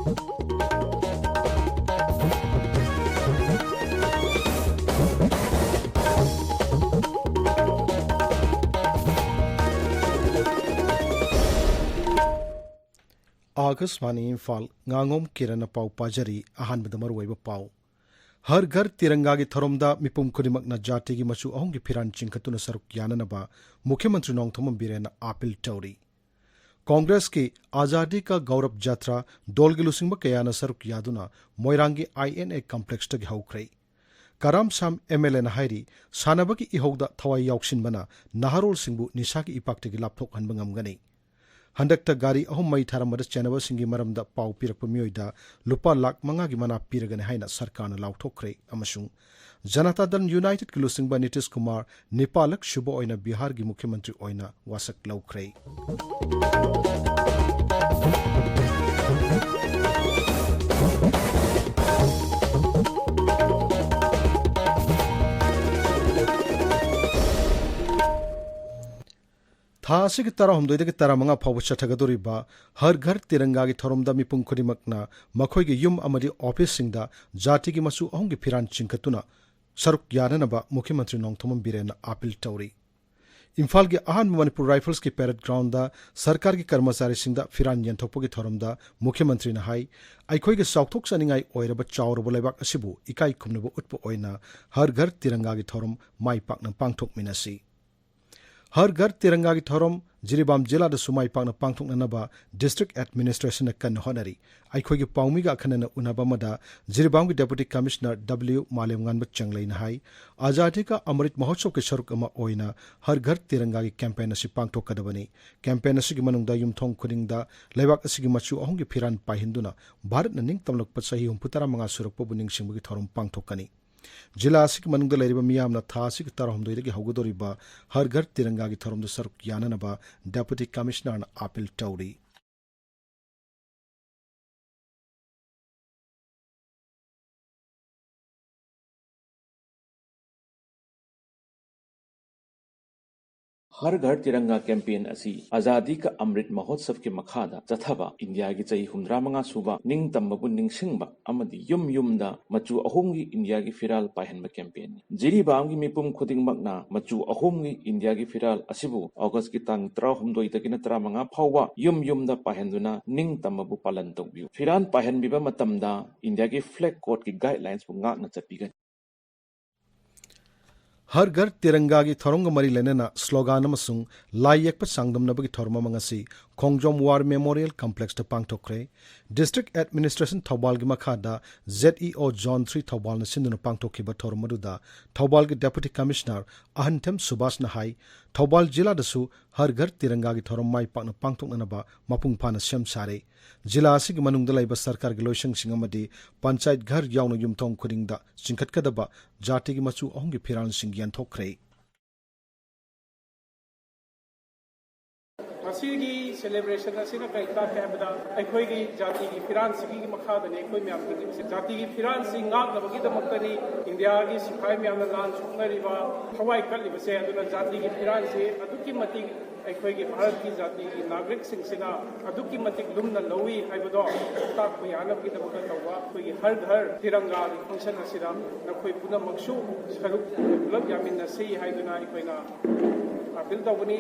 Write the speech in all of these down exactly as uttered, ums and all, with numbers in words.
ꯑꯥꯀꯥꯁꯕꯥꯅꯤ ꯏꯝꯐꯥꯜ, ꯉꯥꯉꯣꯝ ꯀꯤꯔꯟꯅ ꯄꯥꯎ ꯄꯥꯖꯔꯤ꯫ ꯑꯍꯥꯟꯕꯗ ꯃꯔꯨꯑꯣꯏꯕ ꯄꯥꯎ꯫ ꯍꯔ ꯘꯔ ꯇꯤꯔꯪꯒꯥꯒꯤ ꯊꯧꯔꯝꯗ ꯃꯤꯄꯨꯝ ꯈꯨꯗꯤꯡꯃꯛꯅ ꯖꯥꯇꯤꯒꯤ ꯃꯆꯨ ꯑꯍꯨꯝꯒꯤ ꯐꯤꯔꯥꯟ ꯆꯤꯡꯈꯠꯇꯨꯅ ꯁꯔꯨꯛ ꯌꯥꯅꯅꯕ ꯃꯨꯈ꯭ꯌ ꯃꯟꯇ꯭ꯔꯤ ꯅꯣꯡꯊꯣꯝꯕꯝ ꯕꯤꯔꯦꯟꯅ ꯑꯥꯄꯤꯜ ꯇꯧꯔꯤ꯫ ꯀꯣꯡꯒ꯭ꯔꯦꯁꯀꯤ ꯑꯖꯥꯗꯤ ꯀꯥ ꯒꯧꯔꯕ ꯖꯥꯇ꯭ꯔꯥ ꯗꯣꯜꯒꯤ ꯂꯨꯆꯤꯡꯕ ꯀꯌꯥꯅ ꯁꯔꯨꯛ ꯌꯥꯗꯨꯅ ꯃꯣꯏꯔꯥꯡꯒꯤ ꯑꯥꯏ ꯑꯦꯟ ꯑꯦ ꯀꯝꯄ꯭ꯂꯦꯛꯁꯇꯒꯤ ꯍꯧꯈ꯭ꯔꯦ꯫ ꯀꯔꯥꯝ ꯁꯥꯝ ꯑꯦꯝ ꯑꯦꯜ ꯑꯦꯅ ꯍꯥꯏꯔꯤ, ꯁꯥꯟꯅꯕꯒꯤ ꯏꯍꯧꯗ ꯊꯋꯥꯏ ꯌꯥꯎꯁꯤꯟꯕꯅ ꯅꯍꯥꯔꯣꯜꯁꯤꯡꯕꯨ ꯅꯤꯁꯥꯒꯤ ꯏꯄꯥꯛꯇꯒꯤ ꯂꯥꯞꯊꯣꯛꯍꯟꯕ ꯉꯝꯒꯅꯤ꯫ ꯍꯟꯗꯛꯇ ꯒꯥꯔꯤ ꯑꯍꯨꯝ ꯃꯩ ꯊꯥꯔꯝꯕꯗ ꯆꯦꯟꯅꯕꯁꯤꯡꯒꯤ ꯃꯔꯝꯗ ꯄꯥꯎ ꯄꯤꯔꯛꯄ ꯃꯤꯑꯣꯏꯗ ꯂꯨꯄꯥ ꯂꯥꯈ ꯃꯉꯥꯒꯤ ꯃꯅꯥ ꯄꯤꯔꯒꯅꯤ ꯍꯥꯏꯅ ꯁꯔꯀꯥꯔꯅ ꯂꯥꯎꯊꯣꯛꯈ꯭ꯔꯦ ꯑꯃꯁꯨꯡ ꯖꯅꯇꯥ ꯗꯜ ꯌꯨꯅꯥꯏꯇꯦꯗꯀꯤ ꯂꯨꯆꯤꯡꯕ ꯅꯤꯇꯤꯁ ꯀꯨꯃꯥꯔ ꯅꯤꯄꯥꯂꯛ ꯁꯨꯕ ꯑꯣꯏꯅ ꯕꯤꯍꯥꯔꯒꯤ ꯃꯨꯈ꯭ꯌ ꯃꯟꯇ꯭ꯔꯤ ꯑꯣꯏꯅ ꯋꯥꯁꯛ ꯂꯧꯈ꯭ꯔꯦ꯫ ꯊꯥ ꯑꯁꯤꯒꯤ ꯇꯔꯥꯍꯨꯝꯗꯣꯏꯗꯒꯤ ꯇꯔꯥꯃꯉꯥ ꯐꯥꯎꯕ ꯆꯠꯊꯒꯗꯧꯔꯤꯕ ꯍꯔ ꯘꯔ ꯇꯤꯔꯪꯒꯥꯒꯤ ꯊꯧꯔꯝꯗ ꯃꯤꯄꯨꯝ ꯈꯨꯗꯤꯡꯃꯛꯅ ꯃꯈꯣꯏꯒꯤ ꯌꯨꯝ ꯑꯃꯗꯤ ꯑꯣꯐꯤꯁꯁꯤꯡꯗ ꯖꯥꯇꯤꯒꯤ ꯃꯆꯨ ꯑꯍꯨꯝꯒꯤ ꯐꯤꯔꯥꯟ ꯆꯤꯡꯈꯠꯇꯨꯅ ꯁꯔꯨꯛ ꯌꯥꯅꯅꯕ ꯃꯨꯈ꯭ꯌ ꯃꯟꯇ꯭ꯔꯤ ꯅꯣꯡꯊꯣꯝꯕꯝ ꯕꯤꯔꯦꯟꯅ ꯑꯥꯄꯤꯜ ꯇꯧꯔꯤ꯫ ꯏꯝꯐꯥꯜꯒꯤ ꯑꯍꯥꯟꯕ ꯃꯅꯤꯄꯨꯔ ꯔꯥꯏꯐꯜꯁꯀꯤ ꯄꯦꯔꯦꯗ ꯒ꯭ꯔꯥꯎꯟꯗ ꯁꯔꯀꯥꯔꯒꯤ ꯀꯔꯃꯆꯥꯔꯤꯁꯤꯡꯗ ꯐꯤꯔꯥꯟ ꯌꯦꯟꯊꯣꯛꯄꯒꯤ ꯊꯧꯔꯝꯗ ꯃꯨꯈ꯭ꯌ ꯃꯟꯇ꯭ꯔꯤꯅ ꯍꯥꯏ, ꯑꯩꯈꯣꯏꯒꯤ ꯆꯥꯎꯊꯣꯛꯆꯅꯤꯡꯉꯥꯏ ꯑꯣꯏꯔꯕ ꯆꯥꯎꯔꯕ ꯂꯩꯕꯥꯛ ꯑꯁꯤꯕꯨ ꯏꯀꯥꯏ ꯈꯨꯝꯅꯕ ꯎꯠꯄ ꯑꯣꯏꯅ ꯍꯔ ꯘꯔ ꯇꯤꯔꯪꯒꯥꯒꯤ ꯊꯧꯔꯝ ꯃꯥꯏ ꯄꯥꯛꯅ ꯄꯥꯡꯊꯣꯛꯃꯤꯟꯅꯁꯤ꯫ ꯍꯔ ꯘꯔ ꯇꯤꯔꯪꯒꯥꯒꯤ ꯊꯧꯔꯝ ꯖꯤꯔꯤꯕꯥꯝ ꯖꯤꯂꯥꯗꯁꯨ ꯃꯥꯏ ꯄꯥꯛꯅ ꯄꯥꯡꯊꯣꯛꯅꯅꯕ ꯗꯤꯁꯇ꯭ꯔꯤꯛ ꯑꯦꯗꯃꯤꯅꯤꯁꯇ꯭ꯔꯦꯁꯟꯅ ꯀꯟꯅ ꯍꯣꯠꯅꯔꯤ꯫ ꯑꯩꯈꯣꯏꯒꯤ ꯄꯥꯎꯃꯤꯒ ꯑꯈꯟꯅꯅ ꯎꯅꯕ ꯑꯃꯗ ꯖꯤꯔꯤꯕꯥꯝꯒꯤ ꯗꯦꯄꯨꯇꯤ ꯀꯃꯤꯁꯅꯔ ꯗꯕ꯭ꯂꯤꯎ ꯃꯥꯂꯦꯝꯉꯥꯟꯕ ꯆꯪꯂꯩꯅ ꯍꯥꯏ, ꯑꯖꯥꯗꯤ ꯀꯥ ꯑꯃꯔꯤꯠ ꯃꯍꯣꯠꯁꯕꯀꯤ ꯁꯔꯨꯛ ꯑꯃ ꯑꯣꯏꯅ ꯍꯔ ꯘꯔ ꯇꯤꯔꯪꯒꯥꯒꯤ ꯀꯦꯝꯄꯦꯟ ꯑꯁꯤ ꯄꯥꯡꯊꯣꯛꯀꯗꯕꯅꯤ꯫ ꯀꯦꯝꯄꯦꯟ ꯑꯁꯤꯒꯤ ꯃꯅꯨꯡꯗ ꯌꯨꯝꯊꯣꯡ ꯈꯨꯗꯤꯡꯗ ꯂꯩꯕꯥꯛ ꯑꯁꯤꯒꯤ ꯃꯆꯨ ꯑꯍꯨꯝꯒꯤ ꯐꯤꯔꯥꯟ ꯄꯥꯏꯍꯟꯗꯨꯅ ꯚꯥꯔꯠꯅ ꯅꯤꯡꯇꯝꯂꯛꯄ ꯆꯍꯤ ꯍꯨꯝꯐꯨꯇꯔꯥ ꯃꯉꯥ ꯁꯨꯔꯛꯄꯕꯨ ꯅꯤꯡꯁꯤꯡꯕꯒꯤ ꯊꯧꯔꯝ ꯄꯥꯡꯊꯣꯛꯀꯅꯤ꯫ ꯖꯤꯂꯥ ꯑꯁꯤꯒꯤ ꯃꯅꯨꯡꯗ ꯂꯩꯔꯤꯕ ꯃꯤꯌꯥꯝꯅ ꯊꯥ ꯑꯁꯤꯒꯤ ꯇꯔꯥꯍꯨꯝꯗꯣꯏꯗꯒꯤ ꯍꯧꯒꯗꯧꯔꯤꯕ ꯍꯔ ꯘꯔ ꯇꯤꯔꯪꯒꯥꯒꯤ ꯊꯧꯔꯝꯗ ꯁꯔꯨꯛ ꯌꯥꯅꯅꯕ ꯗꯦꯄꯨꯇꯤ ꯀꯃꯤꯁꯅꯔꯅ ꯑꯥꯄꯤꯜ ꯇꯧꯔꯤ꯫ ꯍꯔ ꯘꯔ ꯇꯤꯔꯪꯒꯥ ꯀꯦꯝꯄꯦꯟ ꯑꯁꯤ ꯑꯖꯥꯗꯤ ꯀ ꯑꯃ꯭ꯔꯤꯠ ꯃꯍꯣꯠꯁꯕꯀꯤ ꯃꯈꯥꯗ ꯆꯠꯊꯕ ꯏꯟꯗꯤꯌꯥꯒꯤ ꯆꯍꯤ ꯍꯨꯝꯗ꯭ꯔꯥ ꯃꯉꯥ ꯁꯨꯕ ꯅꯤꯡꯇꯝꯕꯕꯨ ꯅꯤꯡꯁꯤꯡꯕ ꯑꯃꯗꯤ ꯌꯨꯝ ꯌꯨꯝꯗ ꯃꯆꯨ ꯑꯍꯨꯝꯒꯤ ꯏꯟꯗꯤꯌꯥꯒꯤ ꯐꯤꯔꯥꯜ ꯄꯥꯏꯍꯟꯕ ꯀꯦꯝꯄꯦꯟꯅꯤ꯫ ꯖꯤꯔꯤꯕꯥꯝꯒꯤ ꯃꯤꯄꯨꯝ ꯈꯨꯗꯤꯡꯃꯛꯅ ꯃꯆꯨ ꯑꯍꯨꯝꯒꯤ ꯏꯟꯗꯤꯌꯥꯒꯤ ꯐꯤꯔꯥꯜ ꯑꯁꯤꯕꯨ ꯑꯣꯒꯁꯀꯤ ꯇꯥꯡ ꯇꯔꯥꯍꯨꯝꯗꯣꯏꯗꯒꯤꯅ ꯇꯔꯥꯃꯉꯥ ꯐꯥꯎꯕ ꯌꯨꯝ ꯌꯨꯝꯗ ꯄꯥꯏꯍꯟꯗꯨꯅ ꯅꯤꯡꯇꯝꯕꯕꯨ ꯄꯥꯂꯟ ꯇꯧꯕꯤꯌꯨ꯫ ꯐꯤꯔꯥꯜ ꯄꯥꯏꯍꯟꯕꯤꯕ ꯃꯇꯝꯗ ꯏꯟꯗꯤꯌꯥꯒꯤ ꯐ꯭ꯂꯦꯒ ꯀꯣꯗꯀꯤ ꯒꯥꯏꯗꯂꯥꯏꯟꯁꯄꯨ ꯉꯥꯛꯅ ꯆꯠꯄꯤꯒꯅꯤ꯫ ꯍꯔ ꯘꯔ ꯇꯤꯔꯪꯒꯥꯒꯤ ꯊꯧꯔꯝꯒ ꯃꯔꯤ ꯂꯩꯅꯅ ꯁ꯭ꯂꯣꯒꯥꯟ ꯑꯃꯁꯨꯡ ꯂꯥꯏ ꯌꯦꯛꯄ ꯆꯥꯡꯗꯝꯅꯕꯒꯤ ꯊꯧꯔꯝ ꯑꯃ ꯉꯁꯤ ꯈꯣꯡꯖꯣꯝ ꯋꯥꯔ ꯃꯦꯃꯣꯔꯤꯌꯦꯜ ꯀꯝꯄ꯭ꯂꯦꯛꯁꯇ ꯄꯥꯡꯊꯣꯛꯈ꯭ꯔꯦ꯫ ꯗꯤꯁꯇ꯭ꯔꯤꯛ ꯑꯦꯗꯃꯤꯅꯤꯁꯇ꯭ꯔꯦꯁꯟ ꯊꯧꯕꯥꯜꯒꯤ ꯃꯈꯥꯗ ꯖꯦꯠ ꯏ ꯑꯣ ꯖꯣꯟ ꯊ꯭ꯔꯤ ꯊꯧꯕꯥꯜꯅ ꯁꯤꯟꯗꯨꯅ ꯄꯥꯡꯊꯣꯛꯈꯤꯕ ꯊꯧꯔꯝ ꯑꯗꯨꯗ ꯊꯧꯕꯥꯜꯒꯤ ꯗꯦꯄꯨꯇꯤ ꯀꯃꯤꯁꯅꯔ ꯑꯍꯟꯊꯦꯝ ꯁꯨꯕꯥꯁꯅ ꯍꯥꯏ, ꯊꯧꯕꯥꯜ ꯖꯤꯂꯥꯗꯁꯨ ꯍꯔ ꯘꯔ ꯇꯤꯔꯪꯒꯥꯒꯤ ꯊꯧꯔꯝ ꯃꯥꯏ ꯄꯥꯛꯅ ꯄꯥꯡꯊꯣꯛꯅꯅꯕ ꯃꯄꯨꯡ ꯐꯥꯅ ꯁꯦꯝ ꯁꯥꯔꯦ꯫ ꯖꯤꯂꯥ ꯑꯁꯤꯒꯤ ꯃꯅꯨꯡꯗ ꯂꯩꯕ ꯁꯔꯀꯥꯔꯒꯤ ꯂꯣꯏꯁꯪꯁꯤꯡ ꯑꯃꯗꯤ ꯄꯟꯆꯥꯌꯠ ꯘꯔ ꯌꯥꯎꯅ ꯌꯨꯝꯊꯣꯡ ꯈꯨꯗꯤꯡꯗ ꯆꯤꯡꯈꯠꯀꯗꯕ ꯖꯥꯇꯤꯒꯤ ꯃꯆꯨ ꯑꯍꯨꯝꯒꯤ ꯐꯤꯔꯥꯜꯁꯤꯡ ꯌꯦꯟꯊꯣꯛꯈ꯭ꯔꯦ꯫ ꯃꯁꯤꯒꯤ ꯁꯦꯂꯦꯕ꯭ꯔꯦꯁꯟ ꯑꯁꯤꯅ ꯀꯔꯤ ꯇꯥꯛꯀꯦ ꯍꯥꯏꯕꯗ, ꯑꯩꯈꯣꯏꯒꯤ ꯖꯥꯇꯤꯒꯤ ꯐꯤꯔꯥꯜꯁꯤꯒꯤ ꯃꯈꯥꯗꯅꯤ ꯑꯩꯈꯣꯏ ꯃꯌꯥꯝ ꯍꯤꯡꯂꯤꯕꯁꯦ꯫ ꯖꯥꯇꯤꯒꯤ ꯐꯤꯔꯥꯜꯁꯤ ꯉꯥꯛꯅꯕꯒꯤꯗꯃꯛꯇꯅꯤ ꯏꯟꯗꯤꯌꯥꯒꯤ ꯁꯤꯐꯥꯏ ꯃꯌꯥꯝꯅ ꯂꯥꯟ ꯁꯣꯛꯅꯔꯤꯕ, ꯊꯋꯥꯏ ꯀꯠꯂꯤꯕꯁꯦ꯫ ꯑꯗꯨꯅ ꯖꯥꯇꯤꯒꯤ ꯐꯤꯔꯥꯜꯁꯤ ꯑꯗꯨꯛꯀꯤ ꯃꯇꯤꯛ ꯑꯩꯈꯣꯏꯒꯤ ꯚꯥꯔꯠꯀꯤ ꯖꯥꯇꯤꯒꯤ ꯅꯥꯒꯔꯤꯛꯁꯤꯡꯁꯤꯅ ꯑꯗꯨꯛꯀꯤ ꯃꯇꯤꯛ ꯂꯨꯝꯅ ꯂꯧꯏ ꯍꯥꯏꯕꯗꯣ ꯇꯥꯛꯄ ꯌꯥꯅꯕꯒꯤꯗꯃꯛꯇ ꯇꯧꯕ ꯑꯩꯈꯣꯏꯒꯤ ꯍꯔ ꯘꯔ ꯇꯤꯔꯪꯒꯥꯒꯤ ꯐꯪꯁꯟ ꯑꯁꯤꯗ ꯅꯈꯣꯏ ꯄꯨꯝꯅꯃꯛꯁꯨ ꯁꯔꯨꯛ ꯄꯨꯂꯞ ꯌꯥꯃꯤꯟꯅꯁꯤ ꯍꯥꯏꯗꯨꯅ ꯑꯩꯈꯣꯏꯅ ꯑꯄꯤꯜ ꯇꯧꯕꯅꯤ꯫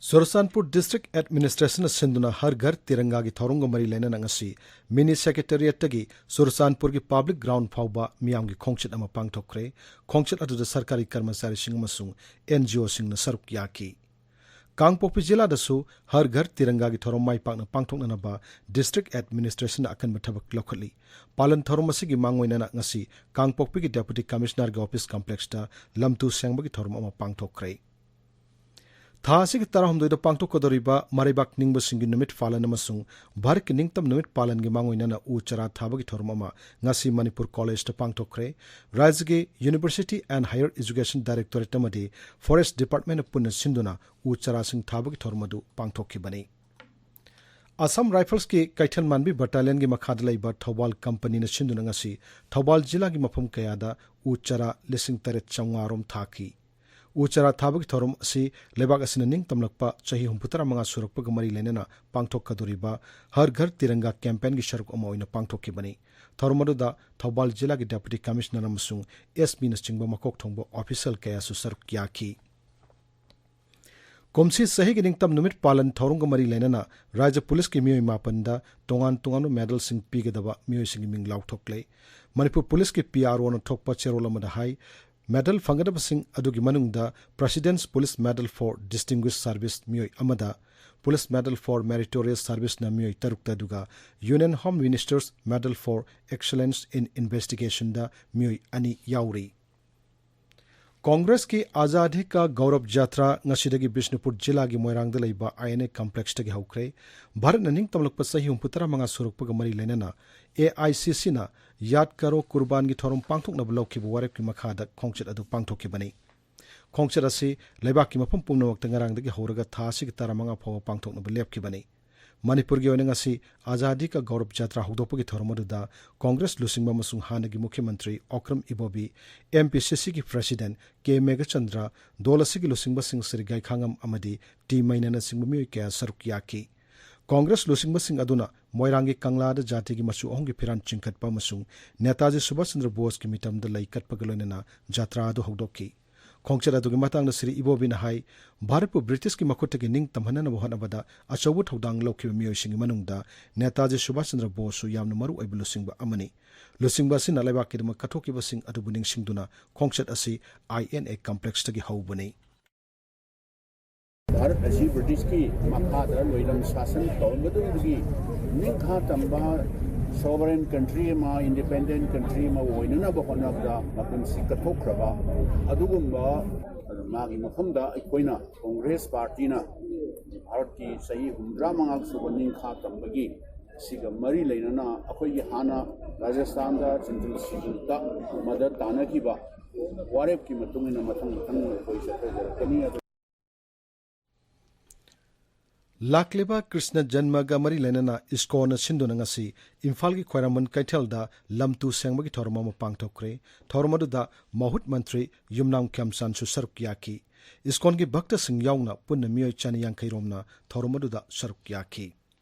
ꯆꯨꯔꯆꯥꯟꯄꯨꯔ ꯗꯤꯁꯇ꯭ꯔꯤꯛ ꯑꯦꯗꯃꯤꯅꯤꯁꯇ꯭ꯔꯦꯁꯟꯅ ꯁꯤꯟꯗꯨꯅ ꯍꯔ ꯘꯔ ꯇꯤꯔꯪꯒꯥꯒꯤ ꯊꯧꯔꯝꯒ ꯃꯔꯤ ꯂꯩꯅꯅ ꯉꯁꯤ ꯃꯤꯅꯤ ꯁꯦꯀ꯭ꯔꯦꯇꯦꯔꯤꯌꯦꯠꯇꯒꯤ ꯆꯨꯔꯆꯥꯟꯄꯨꯔꯒꯤ ꯄꯕ꯭ꯂꯤꯛ ꯒ꯭ꯔꯥꯎꯟ ꯐꯥꯎꯕ ꯃꯤꯌꯥꯝꯒꯤ ꯈꯣꯡꯆꯠ ꯑꯃ ꯄꯥꯡꯊꯣꯛꯈ꯭ꯔꯦ꯫ ꯈꯣꯡꯆꯠ ꯑꯗꯨꯗ ꯁꯔꯀꯥꯔꯤ ꯀꯔꯃꯆꯥꯔꯤꯁꯤꯡ ꯑꯃꯁꯨꯡ ꯑꯦꯟ ꯖꯤ ꯑꯣꯁꯤꯡꯅ ꯁꯔꯨꯛ ꯌꯥꯈꯤ꯫ ꯀꯥꯡꯄꯣꯛꯄꯤ ꯖꯤꯂꯥꯗꯁꯨ ꯍꯔ ꯘꯔ ꯇꯤꯔꯪꯒꯥꯒꯤ ꯊꯧꯔꯝ ꯃꯥꯏ ꯄꯥꯛꯅ ꯄꯥꯡꯊꯣꯛꯅꯅꯕ ꯗꯤꯁꯇ꯭ꯔꯤꯛ ꯑꯦꯗꯃꯤꯅꯤꯁꯇ꯭ꯔꯦꯁꯟꯅ ꯑꯀꯟꯕ ꯊꯕꯛ ꯂꯧꯈꯠꯂꯤ꯫ ꯄꯥꯂꯟ ꯊꯧꯔꯝ ꯑꯁꯤꯒꯤ ꯃꯥꯡꯑꯣꯏꯅꯅ ꯉꯁꯤ ꯀꯥꯡꯄꯣꯛꯄꯤꯒꯤ ꯗꯦꯄꯨꯇꯤ ꯀꯃꯤꯁꯅꯔꯒꯤ ꯑꯣꯐꯤꯁ ꯀꯝꯄ꯭ꯂꯦꯛꯁꯇ ꯂꯝ ꯇꯨ ꯁꯦꯡꯕꯒꯤ ꯊꯧꯔꯝ ꯑꯃ ꯄꯥꯡꯊꯣꯛꯈ꯭ꯔꯦ꯫ ꯊꯥ ꯑꯁꯤꯒꯤ ꯇꯔꯥꯍꯨꯝꯗꯣꯏꯗ ꯄꯥꯡꯊꯣꯛꯀꯗꯧꯔꯤꯕ ꯃꯔꯩꯕꯥꯛ ꯅꯤꯡꯕꯁꯤꯡꯒꯤ ꯅꯨꯃꯤꯠ ꯄꯥꯂꯟ ꯑꯃꯁꯨꯡ ꯚꯥꯔꯠꯀꯤ ꯅꯤꯡꯇꯝ ꯅꯨꯃꯤꯠ ꯄꯥꯂꯟꯒꯤ ꯃꯥꯡꯑꯣꯏꯅꯅ ꯎ ꯆꯥꯔꯥ ꯊꯥꯕꯒꯤ ꯊꯧꯔꯝ ꯑꯃ ꯉꯁꯤ ꯃꯅꯤꯄꯨꯔ ꯀꯣꯂꯦꯖꯇ ꯄꯥꯡꯊꯣꯛꯈ꯭ꯔꯦ꯫ ꯔꯥꯖ꯭ꯌꯒꯤ university and higher education directorate ꯑꯃꯗꯤ ꯐꯣꯔꯦꯁ ꯗꯤꯄꯥꯔꯠꯃꯦꯟꯅ ꯄꯨꯟꯅ ꯁꯤꯟꯗꯨꯅ ꯎ ꯆꯥꯔꯥꯁꯤꯡ ꯊꯥꯕꯒꯤ ꯊꯧꯔꯝ ꯑꯗꯨ ꯄꯥꯡꯊꯣꯛꯈꯤꯕꯅꯤ꯫ ꯑꯁꯥꯝ ꯔꯥꯏꯐꯜꯁꯀꯤ ꯀꯩꯊꯦꯜ ꯃꯥꯟꯕꯤ ꯕꯠꯇꯥꯂꯤꯌꯟꯒꯤ ꯃꯈꯥꯗ ꯂꯩꯕ ꯊꯧꯕꯥꯜ ꯀꯝꯄꯅꯤꯅ ꯁꯤꯟꯗꯨꯅ ꯉꯁꯤ ꯊꯧꯕꯥꯜ ꯖꯤꯂꯥꯒꯤ ꯃꯐꯝ ꯀꯌꯥꯗ ꯎ ꯆꯥꯔꯥ ꯂꯤꯁꯤꯡ ꯇꯔꯦꯠ ꯆꯥꯝꯃꯉꯥ ꯔꯣꯝ ꯊꯥꯈꯤ꯫ ꯎ ꯆꯥꯔꯥ ꯊꯥꯕꯒꯤ ꯊꯧꯔꯝ ꯑꯁꯤ ꯂꯩꯕꯥꯛ ꯑꯁꯤꯅ ꯅꯤꯡꯇꯝꯂꯛꯄ ꯆꯍꯤ ꯍꯨꯝꯐꯨꯇꯔꯥ ꯃꯉꯥ ꯁꯨꯔꯛꯄꯒ ꯃꯔꯤ ꯂꯩꯅꯅ ꯄꯥꯡꯊꯣꯛꯀꯗꯧꯔꯤꯕ ꯍꯔ ꯘꯔ ꯇꯤꯔꯪꯒꯥ ꯀꯦꯝꯄꯦꯟꯒꯤ ꯁꯔꯨꯛ ꯑꯃ ꯑꯣꯏꯅ ꯄꯥꯡꯊꯣꯛꯈꯤꯕꯅꯤ꯫ ꯊꯧꯔꯝ ꯑꯗꯨꯗ ꯊꯧꯕꯥꯜ ꯖꯤꯂꯥꯒꯤ ꯗꯦꯄꯨꯇꯤ ꯀꯃꯤꯁꯅꯔ ꯑꯃꯁꯨꯡ ꯑꯦꯁ ꯄꯤꯅꯆꯤꯡꯕ ꯃꯀꯣꯛ ꯊꯣꯡꯕ ꯑꯣꯐꯤꯁꯤꯌꯦꯜ ꯀꯌꯥꯁꯨ ꯁꯔꯨꯛ ꯌꯥꯈꯤ꯫ ꯀꯨꯝꯁꯤ ꯆꯍꯤꯒꯤ ꯅꯤꯡꯇꯝ ꯅꯨꯃꯤꯠ ꯄꯥꯂꯟ ꯊꯧꯔꯝꯒ ꯃꯔꯤ ꯂꯩꯅꯅ ꯔꯥꯖ꯭ꯌ ꯄꯨꯂꯤꯁꯀꯤ ꯃꯤꯑꯣꯏ ꯃꯥꯄꯟꯗ ꯇꯣꯉꯥꯟ ꯇꯣꯉꯥꯟꯕ ꯃꯦꯗꯜꯁꯤꯡ ꯄꯤꯒꯗꯕ ꯃꯤꯑꯣꯏꯁꯤꯡꯒꯤ ꯃꯤꯡ ꯂꯥꯎꯊꯣꯛꯂꯦ꯫ ꯃꯅꯤꯄꯨꯔ ꯄꯨꯂꯤꯁꯀꯤ ꯄꯤ ꯑꯥꯔ ꯑꯣꯅ ꯊꯣꯛꯄ ꯆꯦꯔꯣꯜ ꯑꯃꯗ ꯍꯥꯏ, ꯃꯦꯗꯜ ꯐꯪꯒꯗꯕꯁꯤꯡ ꯑꯗꯨꯒꯤ ꯃꯅꯨꯡꯗ President's Police Medal for Distinguished Service ꯃꯤꯑꯣꯏ ꯑꯃꯗ, Police Medal for Meritorious Serviceꯅ ꯃꯤꯑꯣꯏ ꯇꯔꯨꯛꯇ, ꯑꯗꯨꯒ Union Home Minister's Medal for Excellence in Investigationꯗ ꯃꯤꯑꯣꯏ ꯑꯅꯤ ꯌꯥꯎꯔꯤ꯫ ꯀꯣꯡꯒ꯭ꯔꯦꯁꯀꯤ ꯑꯖꯥꯗꯤ ꯀꯥ ꯒꯧꯔꯕ ꯖꯥꯇ꯭ꯔꯥ ꯉꯁꯤꯗꯒꯤ ꯕꯤꯁꯅꯨꯄꯨꯔ ꯖꯤꯂꯥꯒꯤ ꯃꯣꯏꯔꯥꯡꯗ ꯂꯩꯕ ꯑꯥꯏ ꯑꯦꯟ ꯑꯦ ꯀꯝꯄ꯭ꯂꯦꯛꯁꯇꯒꯤ ꯍꯧꯈ꯭ꯔꯦ꯫ ꯚꯥꯔꯠꯅ ꯅꯤꯡꯇꯝꯂꯛꯄ ꯆꯍꯤ ꯍꯨꯝꯐꯨꯇꯔꯥ ꯃꯉꯥ ꯁꯨꯔꯛꯄꯒ ꯃꯔꯤ ꯂꯩꯅꯅ ꯑꯦ ꯑꯥꯏ ꯁꯤ ꯁꯤꯅ ꯌꯥꯗ ꯀꯔꯣ ꯀꯨꯔꯕꯥꯟꯒꯤ ꯊꯧꯔꯝ ꯄꯥꯡꯊꯣꯛꯅꯕ ꯂꯧꯈꯤꯕ ꯋꯥꯔꯦꯞꯀꯤ ꯃꯈꯥꯗ ꯈꯣꯡꯆꯠ ꯑꯗꯨ ꯄꯥꯡꯊꯣꯛꯈꯤꯕꯅꯤ꯫ ꯈꯣꯡꯆꯠ ꯑꯁꯤ ꯂꯩꯕꯥꯛꯀꯤ ꯃꯐꯝ ꯄꯨꯝꯅꯃꯛꯇ ꯉꯔꯥꯡꯗꯒꯤ ꯍꯧꯔꯒ ꯊꯥ ꯑꯁꯤꯒꯤ ꯇꯔꯥꯃꯉꯥ ꯐꯥꯎꯕ ꯄꯥꯡꯊꯣꯛꯅꯕ ꯂꯦꯞꯈꯤꯕꯅꯤ꯫ ꯃꯅꯤꯄꯨꯔꯒꯤ ꯑꯣꯏꯅ ꯉꯁꯤ ꯑꯖꯥꯗꯤ ꯀꯥ ꯒꯧꯔꯕ ꯖꯥꯇ꯭ꯔꯥ ꯍꯧꯗꯣꯛꯄꯒꯤ ꯊꯧꯔꯝ ꯑꯗꯨꯗ ꯀꯣꯡꯒ꯭ꯔꯦꯁ ꯂꯨꯆꯤꯡꯕ ꯑꯃꯁꯨꯡ ꯍꯥꯟꯅꯒꯤ ꯃꯨꯈ꯭ꯌ ꯃꯟꯇ꯭ꯔꯤ ꯑꯣꯀ꯭ꯔꯝ ꯏꯕꯣꯕꯤ, ꯑꯦꯝ ꯄꯤ ꯁꯤ ꯁꯤꯒꯤ ꯄ꯭ꯔꯦꯁꯤꯗꯦꯟꯠ ꯀꯦ ꯃꯦꯘꯆꯟꯗ꯭ꯔ, ꯗꯣꯜ ꯑꯁꯤꯒꯤ ꯂꯨꯆꯤꯡꯕꯁꯤꯡ ꯁ꯭ꯔꯤ ꯒꯥꯏꯈꯥꯉꯝ ꯑꯃꯗꯤ ꯇꯤ ꯃꯩꯅꯅꯆꯤꯡꯕ ꯃꯤꯑꯣꯏ ꯀꯌꯥ ꯁꯔꯨꯛ ꯌꯥꯈꯤ꯫ ꯀꯣꯡꯒ꯭ꯔꯦꯁ ꯂꯨꯆꯤꯡꯕꯁꯤꯡ ꯑꯗꯨꯅ ꯃꯣꯏꯔꯥꯡꯒꯤ ꯀꯪꯂꯥꯗ ꯖꯥꯇꯤꯒꯤ ꯃꯆꯨ ꯑꯍꯨꯝꯒꯤ ꯐꯤꯔꯥꯟ ꯆꯤꯡꯈꯠꯄ ꯑꯃꯁꯨꯡ ꯅꯦꯇꯥꯖꯤ ꯁꯨꯚꯥꯁ ꯆꯟꯗ꯭ꯔ ꯕꯣꯁꯀꯤ ꯃꯤꯇꯝꯗ ꯂꯩ ꯀꯠꯄꯒ ꯂꯣꯏꯅꯅ ꯖꯥꯇ꯭ꯔꯥ ꯑꯗꯨ ꯍꯧꯗꯣꯛꯈꯤ꯫ ꯈꯣꯡꯆꯠ ꯑꯗꯨꯒꯤ ꯃꯇꯥꯡꯗ ꯁ꯭ꯔꯤ ꯏꯕꯣꯕꯤꯅ ꯍꯥꯏ, ꯚꯥꯔꯠꯄꯨ ꯕ꯭ꯔꯤꯇꯤꯁꯀꯤ ꯃꯈꯨꯠꯇꯒꯤ ꯅꯤꯡꯇꯝꯍꯟꯅꯅꯕ ꯍꯣꯠꯅꯕꯗ ꯑꯆꯧꯕ ꯊꯧꯗꯥꯡ ꯂꯧꯈꯤꯕ ꯃꯤꯑꯣꯏꯁꯤꯡꯒꯤ ꯃꯅꯨꯡꯗ ꯅꯦꯇꯥꯖꯤ ꯁꯨꯚꯥꯁ ꯆꯟꯗ꯭ꯔ ꯕꯣꯁꯁꯨ ꯌꯥꯝꯅ ꯃꯔꯨ ꯑꯣꯏꯕ ꯂꯨꯆꯤꯡꯕ ꯑꯃꯅꯤ꯫ ꯂꯨꯆꯤꯡꯕ ꯑꯁꯤꯅ ꯂꯩꯕꯥꯛꯀꯤꯗꯃꯛ ꯀꯠꯊꯣꯛꯈꯤꯕꯁꯤꯡ ꯑꯗꯨꯕꯨ ꯅꯤꯡꯁꯤꯡꯗꯨꯅ ꯈꯣꯡꯆꯠ ꯑꯁꯤ ꯑꯥꯏ ꯑꯦꯟ ꯑꯦ ꯀꯝꯄ꯭ꯂꯦꯛꯁꯇꯒꯤ ꯍꯧꯕꯅꯤ꯫ ꯚꯥꯔꯠ ꯑꯁꯤ ꯕ꯭ꯔꯤꯇꯤꯁꯀꯤ ꯃꯈꯥꯗ ꯂꯣꯏꯂꯝ ꯁꯥꯁꯟ ꯇꯧꯔꯝꯕꯗꯨꯗꯒꯤ ꯅꯤꯡꯈꯥ ꯇꯝꯕ sovereign country ꯑꯃ, independent country ꯑꯃ ꯑꯣꯏꯅꯅꯕ ꯍꯣꯠꯅꯕꯗ ꯃꯄꯨꯟꯁꯤ ꯀꯠꯊꯣꯛꯈ꯭ꯔꯕ ꯑꯗꯨꯒꯨꯝꯕ ꯃꯥꯒꯤ ꯃꯐꯝꯗ ꯑꯩꯈꯣꯏꯅ ꯀꯣꯡꯒ꯭ꯔꯦꯁ ꯄꯥꯔꯇꯤꯅ ꯚꯥꯔꯠꯀꯤ ꯆꯍꯤ ꯍꯨꯝꯐꯨꯇꯔꯥ ꯃꯉꯥ ꯁꯨꯕ ꯅꯤꯡꯈꯥ ꯇꯝꯕꯒꯤ ꯁꯤꯒ ꯃꯔꯤ ꯂꯩꯅꯅ ꯑꯩꯈꯣꯏꯒꯤ ꯍꯥꯟꯅ ꯔꯥꯖꯁꯊꯥꯟꯗ ꯆꯦꯟꯗ꯭ꯔ ꯁꯤꯡꯍꯇ ꯃꯗ ꯇꯥꯟꯅꯈꯤꯕ ꯋꯥꯔꯦꯞꯀꯤ ꯃꯇꯨꯡ ꯏꯟꯅ ꯃꯊꯪ ꯃꯊꯪ ꯑꯩꯈꯣꯏ ꯆꯠꯊꯖꯔꯛꯀꯅꯤ꯫ ꯑꯗꯨ ꯂꯥꯛꯂꯤꯕ ꯀ꯭ꯔꯤꯁꯅ ꯖꯟꯃꯒ ꯃꯔꯤ ꯂꯩꯅꯅ ꯏꯁꯀꯣꯟꯅ ꯁꯤꯟꯗꯨꯅ ꯉꯁꯤ ꯏꯝꯐꯥꯜꯒꯤ ꯈ꯭ꯋꯥꯏꯔꯝꯕꯟ ꯀꯩꯊꯦꯜꯗ ꯂꯝ ꯇꯨ ꯁꯦꯡꯕꯒꯤ ꯊꯧꯔꯝ ꯑꯃ ꯄꯥꯡꯊꯣꯛꯈ꯭ꯔꯦ꯫ ꯊꯧꯔꯝ ꯑꯗꯨꯗ ꯃꯍꯨꯠ ꯃꯟꯇ꯭ꯔꯤ ꯌꯨꯝꯅꯥꯝ ꯈꯦꯝꯆꯥꯟꯁꯨ ꯁꯔꯨꯛ ꯌꯥꯈꯤ꯫ ꯏꯁꯀꯣꯟꯒꯤ ꯚꯛꯇꯁꯤꯡ ꯌꯥꯎꯅ ꯄꯨꯟꯅ ꯃꯤꯑꯣꯏ ꯆꯅꯤ ꯌꯥꯡꯈꯩ ꯔꯣꯝꯅ ꯊꯧꯔꯝ ꯑꯗꯨꯗ ꯁꯔꯨꯛ ꯌꯥꯈꯤ꯫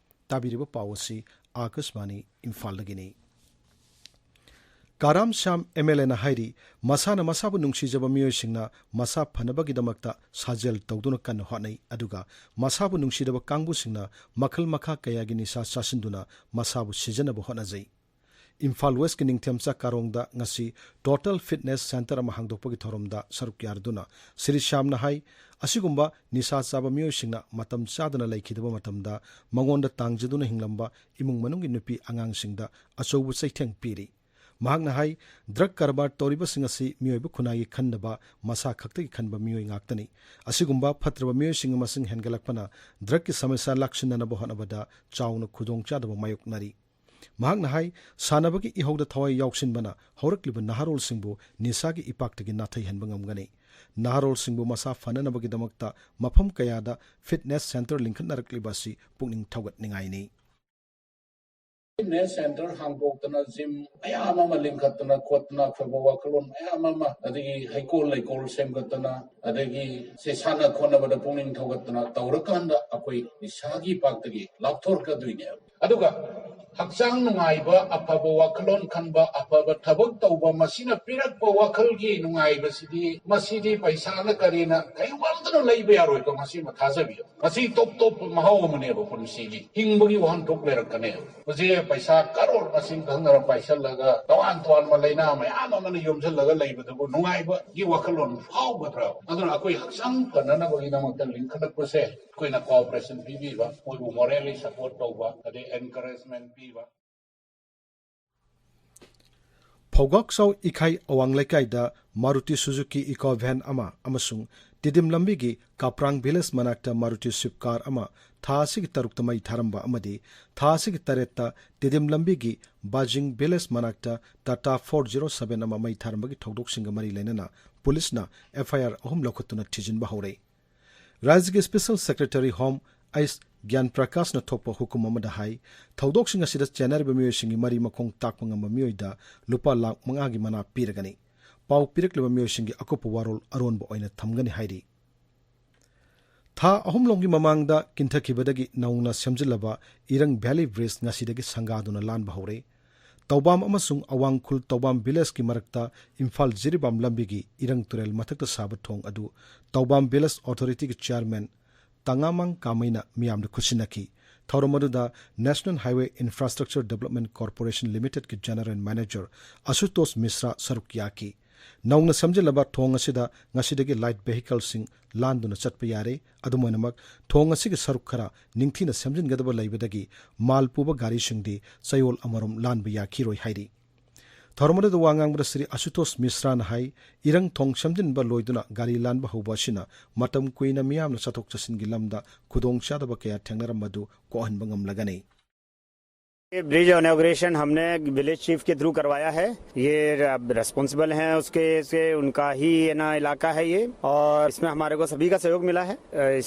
ꯇꯥꯕꯤꯔꯤꯕ ꯄꯥꯎ ꯑꯁꯤ ꯑꯥꯀꯥꯁꯕꯥꯅꯤ ꯏꯝꯐꯥꯜꯗꯒꯤꯅꯤ꯫ ꯀꯥꯔꯥꯝ ꯁ꯭ꯌꯥꯝ ꯑꯦꯝ ꯑꯦꯜ ꯑꯦꯅ ꯍꯥꯏꯔꯤ, ꯃꯁꯥꯅ ꯃꯁꯥꯕꯨ ꯅꯨꯡꯁꯤꯖꯕ ꯃꯤꯑꯣꯏꯁꯤꯡꯅ ꯃꯁꯥ ꯐꯅꯕꯒꯤꯗꯃꯛꯇ ꯁꯥꯖꯦꯜ ꯇꯧꯗꯨꯅ ꯀꯟꯅ ꯍꯣꯠꯅꯩ, ꯑꯗꯨꯒ ꯃꯁꯥꯕꯨ ꯅꯨꯡꯁꯤꯗꯕ ꯀꯥꯡꯕꯨꯁꯤꯡꯅ ꯃꯈꯜ ꯃꯈꯥ ꯀꯌꯥꯒꯤ ꯅꯤꯁꯥ ꯆꯥꯁꯤꯟꯗꯨꯅ ꯃꯁꯥꯕꯨ ꯁꯤꯖꯅꯕ ꯍꯣꯠꯅꯖꯩ꯫ ꯏꯝꯐꯥꯜ ꯋꯦꯁꯀꯤ ꯅꯤꯡꯊꯦꯝꯆꯥ ꯀꯥꯔꯣꯡꯗ ꯉꯁꯤ ꯇꯣꯇꯦꯜ ꯐꯤꯠꯅꯦꯁ ꯁꯦꯟꯇꯔ ꯑꯃ ꯍꯥꯡꯗꯣꯛꯄꯒꯤ ꯊꯧꯔꯝꯗ ꯁꯔꯨꯛ ꯌꯥꯔꯗꯨꯅ ꯁ꯭ꯔꯤ ꯁ꯭ꯌꯥꯝꯅ ꯍꯥꯏ, ꯑꯁꯤꯒꯨꯝꯕ ꯅꯤꯁꯥ ꯆꯥꯕ ꯃꯤꯑꯣꯏꯁꯤꯡꯅ ꯃꯇꯝ ꯆꯥꯗꯅ ꯂꯩꯈꯤꯗꯕ ꯃꯇꯝꯗ ꯃꯉꯣꯟꯗ ꯇꯥꯡꯖꯗꯨꯅ ꯍꯤꯡꯂꯝꯕ ꯏꯃꯨꯡ ꯃꯅꯨꯡꯒꯤ ꯅꯨꯄꯤ ꯑꯉꯥꯡꯁꯤꯡꯗ ꯑꯆꯧꯕ ꯆꯩꯊꯦꯡ ꯄꯤꯔꯤ꯫ ꯃꯍꯥꯛꯅ ꯍꯥꯏ, ꯗ꯭ꯔꯒ ꯀꯔꯕꯥꯔ ꯇꯧꯔꯤꯕꯁꯤꯡ ꯑꯁꯤ ꯃꯤꯑꯣꯏꯕ ꯈꯨꯟꯅꯥꯏꯒꯤ ꯈꯟꯗꯕ, ꯃꯁꯥ ꯈꯛꯇꯒꯤ ꯈꯟꯕ ꯃꯤꯑꯣꯏ ꯉꯥꯛꯇꯅꯤ꯫ ꯑꯁꯤꯒꯨꯝꯕ ꯐꯠꯇ꯭ꯔꯕ ꯃꯤꯑꯣꯏꯁꯤꯡꯒꯤ ꯃꯁꯤꯡ ꯍꯦꯟꯒꯠꯂꯛꯄꯅ ꯗ꯭ꯔꯒꯀꯤ ꯁꯃꯁ꯭ꯌꯥ ꯂꯥꯛꯁꯤꯟꯅꯅꯕ ꯍꯣꯠꯅꯕꯗ ꯆꯥꯎꯅ ꯈꯨꯗꯣꯡꯆꯥꯗꯕ ꯃꯥꯌꯣꯛꯅꯔꯤ꯫ ꯃꯍꯥꯛꯅ ꯍꯥꯏ, ꯁꯥꯟꯅꯕꯒꯤ ꯏꯍꯧꯗ ꯊꯋꯥꯏ ꯌꯥꯎꯁꯤꯟꯕꯅ ꯍꯧꯔꯛꯂꯤꯕ ꯅꯍꯥꯔꯣꯜꯁꯤꯡꯕꯨ ꯅꯤꯁꯥꯒꯤ ꯏꯄꯥꯛꯇꯒꯤ ꯅꯥꯊꯩꯍꯟꯕ ꯉꯝꯒꯅꯤ꯫ ꯅꯍꯥꯔꯣꯜꯁꯤꯡꯕꯨ ꯃꯁꯥ ꯐꯅꯅꯕꯒꯤꯗꯃꯛꯇ ꯃꯐꯝ ꯀꯌꯥꯗ ꯐꯤꯠꯅꯦꯁ ꯁꯦꯟꯇꯔ ꯂꯤꯡꯈꯠꯅꯔꯛꯂꯤꯕ ꯑꯁꯤ ꯄꯨꯛꯅꯤꯡ ꯊꯧꯒꯠꯅꯤꯡꯉꯥꯏꯅꯤ꯫ ꯐꯤꯠꯅꯦꯁ ꯁꯦꯟꯇꯔ ꯍꯥꯡꯗꯣꯛꯇꯅ, ꯖꯤꯝ ꯃꯌꯥꯝ ꯑꯃ ꯂꯤꯡꯈꯠꯇꯅ ꯈꯣꯠꯇꯅ, ꯑꯐꯕ ꯋꯥꯈꯜꯂꯣꯟ ꯃꯌꯥꯝ ꯑꯃ, ꯑꯗꯒꯤ ꯍꯩꯀꯣꯜ ꯂꯩꯀꯣꯜ ꯁꯦꯝꯒꯠꯇꯅ, ꯑꯗꯒꯤ ꯁꯤ ꯁꯥꯟꯅ ꯈꯣꯠꯅꯕꯗ ꯄꯨꯛꯅꯤꯡ ꯊꯧꯒꯠꯇꯅ ꯇꯧꯔꯀꯥꯟꯗ ꯑꯩꯈꯣꯏ ꯅꯤꯁꯥꯒꯤ ꯄꯥꯛꯇꯒꯤ ꯂꯥꯞꯊꯣꯔꯛꯀꯗꯣꯏꯅꯦꯕ꯫ ꯑꯗꯨꯒ ꯍꯛꯆꯥꯡ ꯅꯨꯡꯉꯥꯏꯕ, ꯑꯐꯕ ꯋꯥꯈꯜꯂꯣꯟ ꯈꯟꯕ, ꯑꯐꯕ ꯊꯕꯛ ꯇꯧꯕ, ꯃꯁꯤꯅ ꯄꯤꯔꯛꯄ ꯋꯥꯈꯜꯒꯤ ꯅꯨꯡꯉꯥꯏꯕꯁꯤꯗꯤ, ꯃꯁꯤꯗꯤ ꯄꯩꯁꯥꯅ ꯀꯔꯤꯅ ꯀꯩꯃꯇꯅ ꯂꯩꯕ ꯌꯥꯔꯣꯏꯀꯣ꯫ ꯃꯁꯤꯃ ꯊꯥꯖꯕꯤꯌꯨ꯫ ꯃꯁꯤ ꯇꯣꯞ ꯇꯣꯞꯄ ꯃꯍꯥꯎ ꯑꯃꯅꯦꯕ ꯄꯨꯟꯁꯤꯒꯤ꯫ ꯍꯤꯡꯕꯒꯤ ꯋꯥꯍꯟꯊꯣꯛ ꯂꯩꯔꯛꯀꯅꯦꯕ꯫ ꯃꯁꯤ ꯄꯩꯁꯥ ꯀꯔꯣꯔ ꯃꯁꯤꯡ ꯈꯪꯗꯅ ꯄꯥꯏꯁꯜꯂꯒ, ꯇꯣꯉꯥꯟ ꯇꯣꯉꯥꯟꯕ ꯂꯥꯏꯅꯥ ꯃꯌꯥꯝ ꯑꯃꯅ ꯌꯣꯝꯁꯤꯜꯂꯒ ꯂꯩꯕꯗꯨꯕꯨ ꯅꯨꯡꯉꯥꯏꯕꯒꯤ ꯋꯥꯈꯜꯂꯣꯟ ꯐꯥꯎꯒꯗ꯭ꯔꯥ? ꯑꯗꯨꯅ ꯑꯩꯈꯣꯏ ꯍꯛꯆꯥꯡ ꯐꯅꯅꯕꯒꯤꯗꯃꯛꯇ ꯂꯤꯡꯈꯠꯂꯛꯄꯁꯦ, ꯑꯩꯈꯣꯏꯅ ꯀꯣꯑꯣꯄꯔꯦꯁꯟ ꯄꯤꯕꯤꯕ, ꯃꯣꯏꯕꯨ ꯃꯣꯔꯦꯜꯂꯤ ꯁꯄꯣꯔꯠ ꯇꯧꯕ, ꯑꯗꯩ ꯑꯦꯟꯀꯔꯦꯖꯃꯦꯟ ꯄꯤꯕ꯫ ꯐꯧꯒꯥꯛꯆꯥꯎ ꯏꯈꯥꯏ ꯑꯋꯥꯡ ꯂꯩꯀꯥꯏꯗ ꯃꯥꯔꯨꯇꯤ ꯁꯨꯖꯨꯀꯤ ꯏꯀꯣ ꯚꯦꯟ ꯑꯃ ꯑꯃꯁꯨꯡ ꯇꯤꯗꯤꯝ ꯂꯝꯕꯤꯒꯤ ꯀꯥꯄ꯭ꯔꯥꯡ ꯚꯤꯂꯦꯖ ꯃꯅꯥꯛꯇ ꯃꯥꯔꯨꯇꯤ ꯁ꯭ꯋꯤꯐ ꯀꯥꯔ ꯑꯃ ꯊꯥ ꯑꯁꯤꯒꯤ ꯇꯔꯨꯛꯇ ꯃꯩ ꯊꯥꯔꯝꯕ ꯑꯃꯗꯤ ꯊꯥ ꯑꯁꯤꯒꯤ ꯇꯔꯦꯠꯇ ꯇꯤꯗꯤꯝ ꯂꯝꯕꯤꯒꯤ ꯕꯥꯖꯤꯡ ꯚꯤꯂꯦꯖ ꯃꯅꯥꯛꯇ ꯇꯥꯇꯥ ꯐꯣꯔ ꯖꯤꯔꯣ ꯁꯚꯦꯟ ꯑꯃ ꯃꯩ ꯊꯥꯔꯝꯕꯒꯤ ꯊꯧꯗꯣꯛꯁꯤꯡꯒ ꯃꯔꯤ ꯂꯩꯅꯅ ꯄꯨꯂꯤꯁꯅ ꯑꯦꯐ ꯑꯥꯏ ꯑꯥꯔ ꯑꯍꯨꯝ ꯂꯧꯈꯠꯇꯨꯅ ꯊꯤꯖꯤꯟꯕ ꯍꯧꯔꯦ꯫ ꯔꯥꯖ꯭ꯌꯒꯤ ꯁ꯭ꯄꯦꯁꯦꯜ ꯁꯦꯀ꯭ꯔꯦꯇꯔꯤ ꯍꯣꯝ ꯑꯩꯆ ꯒ꯭ꯌꯥꯟ ꯄ꯭ꯔꯀꯥꯁꯅ ꯊꯣꯛꯄ ꯍꯨꯀꯨꯝ ꯑꯃꯗ ꯍꯥꯏ, ꯊꯧꯗꯣꯛꯁꯤꯡ ꯑꯁꯤꯗ ꯆꯦꯟꯅꯔꯤꯕ ꯃꯤꯑꯣꯏꯁꯤꯡꯒꯤ ꯃꯔꯤ ꯃꯈꯣꯡ ꯇꯥꯛꯄ ꯉꯝꯕ ꯃꯤꯑꯣꯏꯗ ꯂꯨꯄꯥ ꯂꯥꯈ ꯃꯉꯥꯒꯤ ꯃꯅꯥ ꯄꯤꯔꯒꯅꯤ꯫ ꯄꯥꯎ ꯄꯤꯔꯛꯂꯤꯕ ꯃꯤꯑꯣꯏꯁꯤꯡꯒꯤ ꯑꯀꯨꯞꯄ ꯋꯥꯔꯣꯜ ꯑꯔꯣꯟꯕ ꯑꯣꯏꯅ ꯊꯝꯒꯅꯤ ꯍꯥꯏꯔꯤ꯫ ꯊꯥ ꯑꯍꯨꯝꯂꯣꯝꯒꯤ ꯃꯃꯥꯡꯗ ꯀꯤꯟꯊꯈꯤꯕꯗꯒꯤ ꯅꯧꯅ ꯁꯦꯝꯖꯤꯜꯂꯕ ꯏꯔꯪ ꯚꯦꯂꯤ ꯕ꯭ꯔꯤꯖ ꯉꯁꯤꯗꯒꯤ ꯁꯪꯒꯥꯗꯨꯅ ꯂꯥꯟꯕ ꯍꯧꯔꯦ꯫ ꯇꯧꯕꯥꯝ ꯑꯃꯁꯨꯡ ꯑꯋꯥꯡ ꯈꯨꯜ ꯇꯧꯕꯥꯝ ꯚꯤꯂꯦꯖꯀꯤ ꯃꯔꯛꯇ ꯏꯝꯐꯥꯜ ꯖꯤꯔꯤꯕꯥꯝ ꯂꯝꯕꯤꯒꯤ ꯏꯔꯪ ꯇꯨꯔꯦꯜ ꯃꯊꯛꯇ ꯁꯥꯕ ꯊꯣꯡ ꯑꯗꯨ ꯇꯧꯕꯥꯝ ꯚꯤꯂꯦꯖ ꯑꯣꯊꯣꯔꯤꯇꯤꯒꯤ ꯆꯤꯌꯥꯔꯃꯦꯟ ꯇꯉꯥꯃꯥꯡ ꯀꯥꯃꯩꯅ ꯃꯤꯌꯥꯝꯗ ꯈꯨꯠꯁꯤꯟꯅꯈꯤ꯫ ꯊꯧꯔꯝ ꯑꯗꯨꯗ National Highway Infrastructure Development Corporation Limitedꯀꯤ ꯖꯦꯅꯔꯦꯜ ꯃꯦꯅꯦꯖꯔ ꯑꯁꯨꯇꯣꯁ ꯃꯤꯁ꯭ꯔꯥ ꯁꯔꯨꯛ ꯌꯥꯈꯤ꯫ ꯅꯧꯅ ꯁꯦꯝꯖꯤꯜꯂꯕ ꯊꯣꯡ ꯑꯁꯤꯗ ꯉꯁꯤꯗꯒꯤ ꯂꯥꯏꯠ ꯚꯦꯍꯤꯀꯜꯁꯤꯡ ꯂꯥꯟꯗꯨꯅ ꯆꯠꯄ ꯌꯥꯔꯦ꯫ ꯑꯗꯨꯝ ꯑꯣꯏꯅꯃꯛ, ꯊꯣꯡ ꯑꯁꯤꯒꯤ ꯁꯔꯨꯛ ꯈꯔ ꯅꯤꯡꯊꯤꯅ ꯁꯦꯝꯖꯤꯟꯒꯗꯕ ꯂꯩꯕꯗꯒꯤ ꯃꯥꯜ ꯄꯨꯕ ꯒꯥꯔꯤꯁꯤꯡꯗꯤ ꯆꯌꯣꯜ ꯑꯃꯔꯣꯝ ꯂꯥꯟꯕ ꯌꯥꯈꯤꯔꯣꯏ ꯍꯥꯏꯔꯤ꯫ ꯊꯧꯔꯝ ꯑꯗꯨꯗ ꯋꯥ ꯉꯥꯡꯕꯗ ꯁ꯭ꯔꯤ ꯑꯁꯨꯇꯣꯁ ꯃꯤꯁ꯭ꯔꯥꯅ ꯍꯥꯏ, ꯏꯔꯪ ꯊꯣꯡ ꯁꯦꯝꯖꯤꯟꯕ ꯂꯣꯏꯗꯨꯅ ꯒꯥꯔꯤ ꯂꯥꯟꯕ ꯍꯧꯕ ꯑꯁꯤꯅ ꯃꯇꯝ ꯀꯨꯏꯅ ꯃꯤꯌꯥꯝꯅ ꯆꯠꯊꯣꯛ ꯆꯠꯁꯤꯟꯒꯤ ꯂꯝꯗ ꯈꯨꯗꯣꯡꯆꯥꯗꯕ ꯀꯌꯥ ꯊꯦꯡꯅꯔꯝꯕꯗꯨ ꯀꯣꯛꯍꯟꯕ ꯉꯝꯂꯒꯅꯤ꯫ ये ब्रिज इनॉग्रेशन हमने विलेज चीफ के थ्रू करवाया है। ये अब रिस्पॉन्सिबल हैं उसके, से उनका ही, है ना, इलाका है ये, और इसमें हमारे को सभी का सहयोग मिला है।